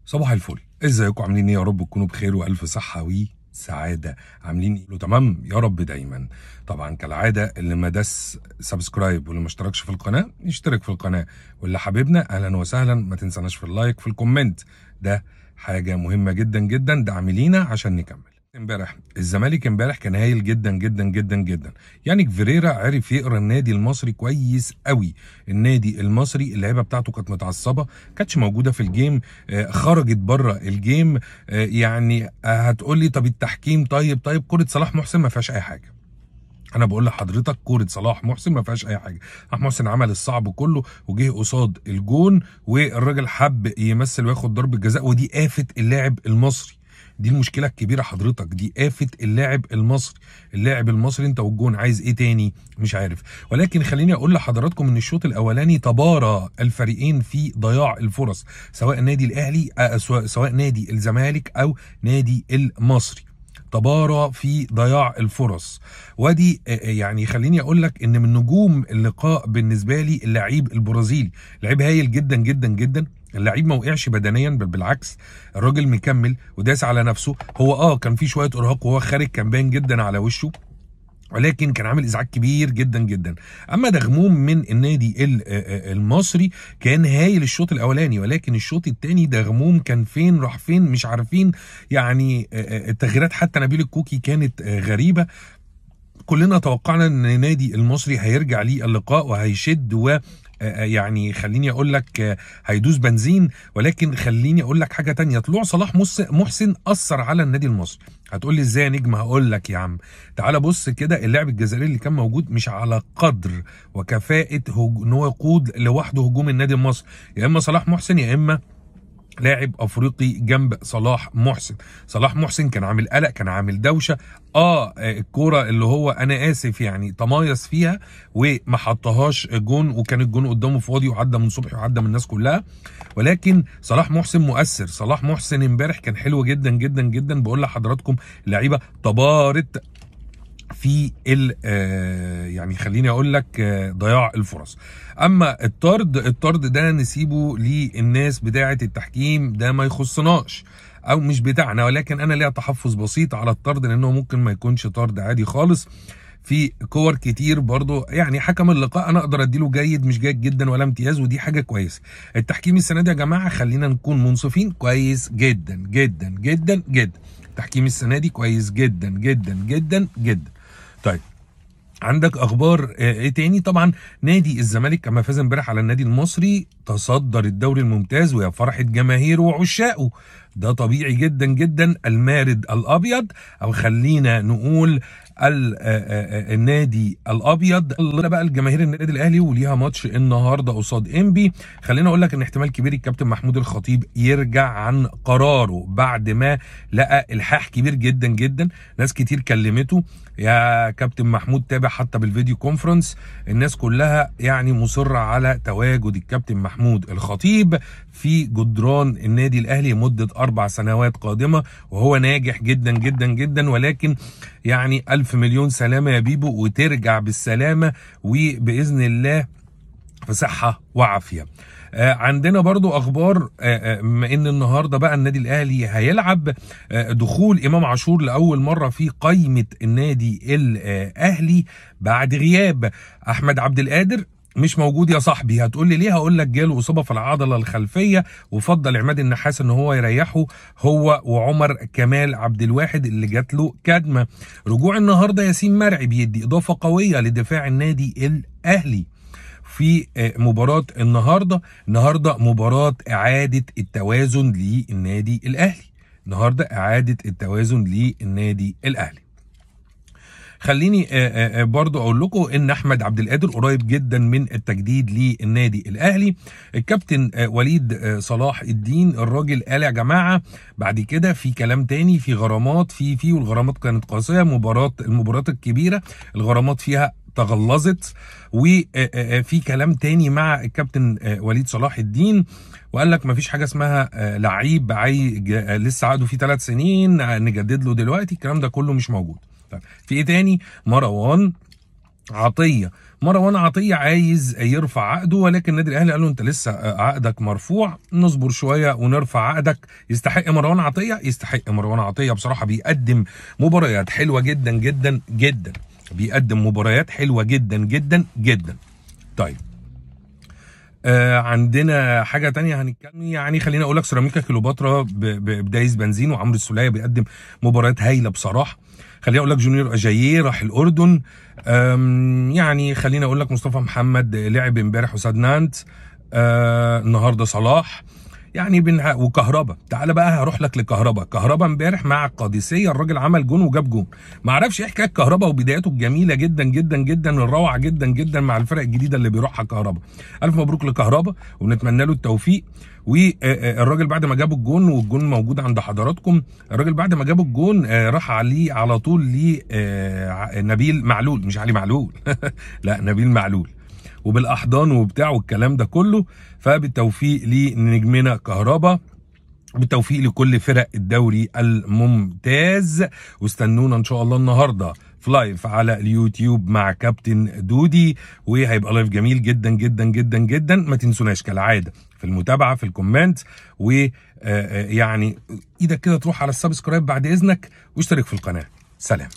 صباح الفل، ازيكم؟ عاملين ايه؟ يا رب تكونوا بخير والف صحة وسعادة. عاملين ايه؟ تمام يا رب دايما. طبعا كالعادة اللي ما داس subscribe واللي ما اشتركش في القناة يشترك في القناة، واللي حبيبنا اهلا وسهلا، ما تنساناش في ال like في ال comment، ده حاجة مهمة جدا جدا، دعم لينا عشان نكمل. امبارح الزمالك امبارح كان هايل جدا جدا جدا جدا، يعني فيريرا عرف يقرا النادي المصري كويس قوي. النادي المصري اللعيبة بتاعته كانت متعصبه، كانتش موجودة في ال game، خرجت بره ال game. يعني هتقول لي طب التحكيم، طيب كره صلاح محسن ما فيهاش اي حاجة. انا بقول لحضرتك كورة صلاح محسن ما فيهاش اي حاجة. صلاح محسن عمل الصعب كله وجه قصاد الجون، والراجل حب يمثل وياخد ضربه جزاء، ودي آفة اللاعب المصري. دي المشكلة الكبيرة حضرتك، دي آفة اللاعب المصري. اللاعب المصري انت والجون عايز ايه تاني؟ مش عارف. ولكن خليني اقول لحضراتكم ان الشوط الاولاني تبارى الفريقين في ضياع الفرص، سواء النادي الاهلي سواء نادي الزمالك او نادي المصري، تبارى في ضياع الفرص. ودي يعني خليني اقول لك ان من نجوم اللقاء بالنسبة لي اللعيب البرازيلي، لعيب هايل جدا جدا جدا. اللعيب ما وقعش بدنيا، بل بالعكس الراجل مكمل وداس على نفسه. هو كان في شوية ارهاق وهو خارج، كان باين جدا على وشه، ولكن كان عامل ازعاج كبير جدا جدا. اما دغموم من النادي المصري كان هايل الشوط الاولاني، ولكن الشوط الثاني دغموم كان فين راح فين مش عارفين. يعني التغييرات حتى نبيل الكوكي كانت غريبة. كلنا توقعنا ان النادي المصري هيرجع ليه اللقاء وهيشد و يعني خليني اقول لك هيدوس بنزين، ولكن خليني اقول لك حاجة تانية. طلوع صلاح محسن اثر على النادي المصري. هتقول لي ازاي يا نجم؟ هقول لك يا عم تعال بص كده، اللاعب الجزائري اللي كان موجود مش على قدر وكفاءة ان هو يقود لوحده هجوم النادي المصري، يا اما صلاح محسن يا اما لاعب افريقي جنب صلاح محسن. صلاح محسن كان عامل قلق، كان عامل دوشه. الكورة اللي هو انا اسف يعني تمايص فيها وما حطهاش جون، وكان الجون قدامه فاضي وعدى من صبحي وعدى من الناس كلها. ولكن صلاح محسن مؤثر. صلاح محسن امبارح كان حلو جدا جدا جدا. بقول لحضراتكم اللعيبة تبارت في يعني خليني اقول لك ضياع الفرص. اما الطرد ده نسيبه للناس بتاعه التحكيم، ده ما يخصناش او مش بتاعنا، ولكن انا ليا تحفظ بسيط على الطرد لانه ممكن ما يكونش طرد عادي خالص. في كور كتير برضو يعني حكم اللقاء انا اقدر اديله جيد مش جيد جدا ولا امتياز، ودي حاجة كويسة. التحكيم السنة دي يا جماعة خلينا نكون منصفين كويس جدا جدا جدا جدا. التحكيم السنة دي كويس جدا جدا جدا جدا. طيب عندك اخبار ايه تاني؟ طبعا نادي الزمالك كما فاز امبارح على النادي المصري تصدر الدوري الممتاز، ويا فرحه جماهيره وعشاقه، ده طبيعي جدا جدا. المارد الابيض، او خلينا نقول النادي الابيض بقى الجماهير النادي الاهلي، وليها ماتش النهارده قصاد انبي. خلينا اقول لك ان احتمال كبير الكابتن محمود الخطيب يرجع عن قراره بعد ما لقى الحاح كبير جدا جدا. ناس كتير كلمته يا كابتن محمود، تابع حتى بال video conference، الناس كلها يعني مصرة على تواجد الكابتن محمود الخطيب في جدران النادي الاهلي لمدة 4 سنوات قادمة، وهو ناجح جدا جدا جدا. ولكن يعني 1000 مليون سلامه يا بيبو، وترجع بالسلامة وباذن الله في صحة وعافيه. عندنا برضو اخبار ان النهارده بقى النادي الاهلي هيلعب، دخول امام عاشور لاول مرة في قائمة النادي الاهلي بعد غياب احمد عبد القادر. مش موجود يا صاحبي. هتقول لي ليه؟ هقول لك جاله اصابه في العضلة الخلفية، وفضل عماد النحاس ان هو يريحه هو وعمر كمال عبد الواحد اللي جات له كدمه. رجوع النهارده ياسين مرعي بيدي اضافه قوية لدفاع النادي الاهلي في مباراة النهارده. النهارده مباراة اعاده التوازن للنادي الاهلي. النهارده اعاده التوازن للنادي الاهلي. خليني برضو اقول لكم ان احمد عبد القادر قريب جدا من التجديد للنادي الاهلي. الكابتن وليد صلاح الدين الراجل قال يا جماعة بعد كده في كلام تاني، في غرامات، في والغرامات كانت قاسية. المباريات الكبيرة الغرامات فيها تغلظت. وفي كلام تاني مع الكابتن وليد صلاح الدين، وقال لك مفيش حاجة اسمها لعيب لسه عقده فيه 3 سنين نجدد له دلوقتي، الكلام ده كله مش موجود. طيب في ايه تاني؟ مروان عطية. مروان عطية عايز يرفع عقده، ولكن النادي الاهلي قال له انت لسه عقدك مرفوع، نصبر شوية ونرفع عقدك. يستحق مروان عطية، يستحق مروان عطية بصراحة، بيقدم مباريات حلوة جدا جدا جدا، بيقدم مباريات حلوة جدا جدا جدا. طيب عندنا حاجة تانية هنتكلم، يعني خليني اقول لك سيراميكا كليوباترا بدايس بنزين وعمرو السوليه بيقدم مباريات هايلة بصراحة. خليني اقول لك جونيور اجاييه راح الاردن. يعني خليني اقول لك مصطفى محمد لعب امبارح قصاد نانت، النهارده صلاح، يعني وكهربا. تعالى بقى هروح لك لكهربا. كهربا امبارح مع القادسية الراجل عمل جون وجاب جون. ما اعرفش ايه حكاية كهربا وبداياته الجميلة جدا جدا جدا الروعة جدا جدا مع الفرق الجديدة اللي بيروحها كهربا. الف مبروك لكهربا ونتمنى له التوفيق. والراجل بعد ما جاب الجون، والجون موجود عند حضراتكم، الراجل بعد ما جاب الجون راح عليه على طول لنبيل معلول، مش علي معلول لا نبيل معلول، وبالاحضان وبتاع والكلام ده كله. فبالتوفيق لنجمنا كهربا، بالتوفيق لكل فرق الدوري الممتاز. واستنونا ان شاء الله النهارده في live على اليوتيوب مع كابتن دودي، وهيبقى live جميل جدا جدا جدا جدا. ما تنسوناش كالعادة في المتابعة، في ال comment، ويعني ايدك كده تروح على ال subscribe بعد اذنك، واشترك في القناة. سلام.